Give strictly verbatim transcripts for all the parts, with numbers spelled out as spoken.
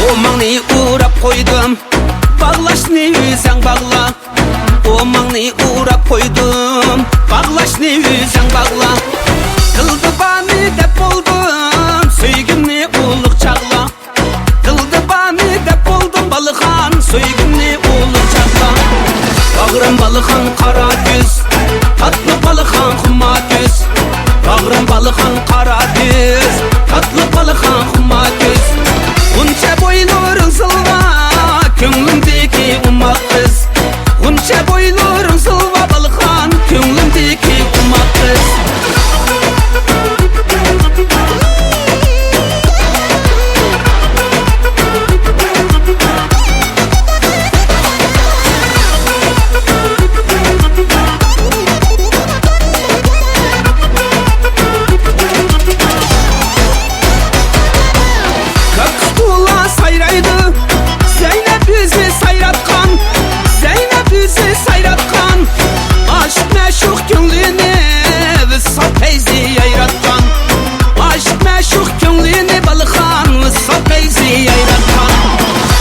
ئوماڭنى ئوراپ قويدۇم، باغلاشنى ئۆزۈڭ باغلا. ئوماڭنى ئوراپ قويدۇم، باغلاشنى ئۆزۈڭ باغلا. دىلدا بارنى دەپ بولدۇم، سۆيگۈمنى ئۇلۇغ چاغلا. دىلدا بارنى دەپ بولدۇم، بالىخان، سۆيگۈمنى ئۇلۇغ چاغلا. باغرىم بالىخان قارا كۆز، تاتلىق بالىخان خۇما كۆز. باغرىم بالىخان قارا كۆز، تاتلىق بالىخان خۇما كۆز. غۇنچە بويلىرىڭ زىلۋا، كۆڭلۈمدىكى ئوماق قىز. غۇنچە بويلىرىڭ زىلۋا بالىخان، كۆڭلۈمدىكى ئوماق قىز. كاككۇكلار سايرايدۇ، زەينەپ ئۆزى سايراتقان، زەينەپ ئۆزى سايراتقان. ئاشىق مەشۇق كۆڭلىنى ۋىسال پەيزى يايراتقان. ئاشىق مەشۇق كۆڭلىنى بالىخان، ۋىسال پەيزى يايراتقان.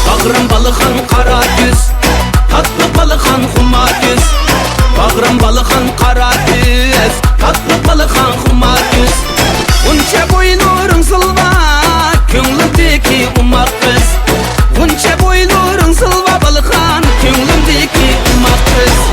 باغرىم بالىخان قارا كۆز، تاتلىق بالىخان خۇما كۆز. باغرىم بالىخان قارا كۆز، تاتلىق بالىخان خۇما كۆز. غۇنچە بويلىرىڭ زىلۋا، كۆڭلۈمدىكى ئوماق قىز. غۇنچە بويلىرىڭ زىلۋا بالىخان، كۆڭلۈمدىكى ئوماق قىز.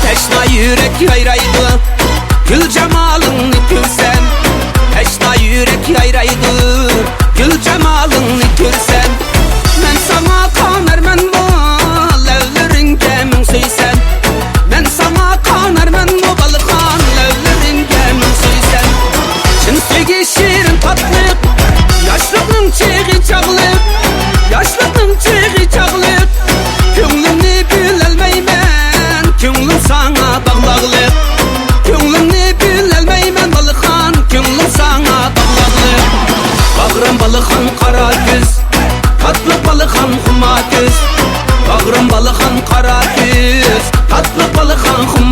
تەشنا يۈرەك يايرايدۇ، گۈل جامالىڭنى كۆرسەم. تەشنا يۈرەك يايرايدۇ، گۈل جامالىڭنى كۆرسەم. مەن ساڭا قانارمەنمۇ، لەۋلىرىڭگە مىڭ سۆيسەم. مەن ساڭا قانارمەنمۇ، بالىخان، لەۋلىرىڭگە مىڭ سۆيسەم. چىن سۆيگۈ شېرىن تاتلىق، ياشلىقنىڭ چېغى چاغلىق، ياشلىقنىڭ چېغى چاغلىق. كۆڭلۈمنى بۆلەلمەيمەن، كۆڭلۈم ساڭا باغلاغلىق. كۆڭلۈمنى بۆلەلمەيمەن، بالىخان، كۆڭلۈم ساڭا باغلاغلىق. باغرىم بالىخان قارا كۆز، تاتلىق بالىخان خۇما كۆز. باغرىم بالىخان قارا كۆز، تاتلىق بالىخان خۇما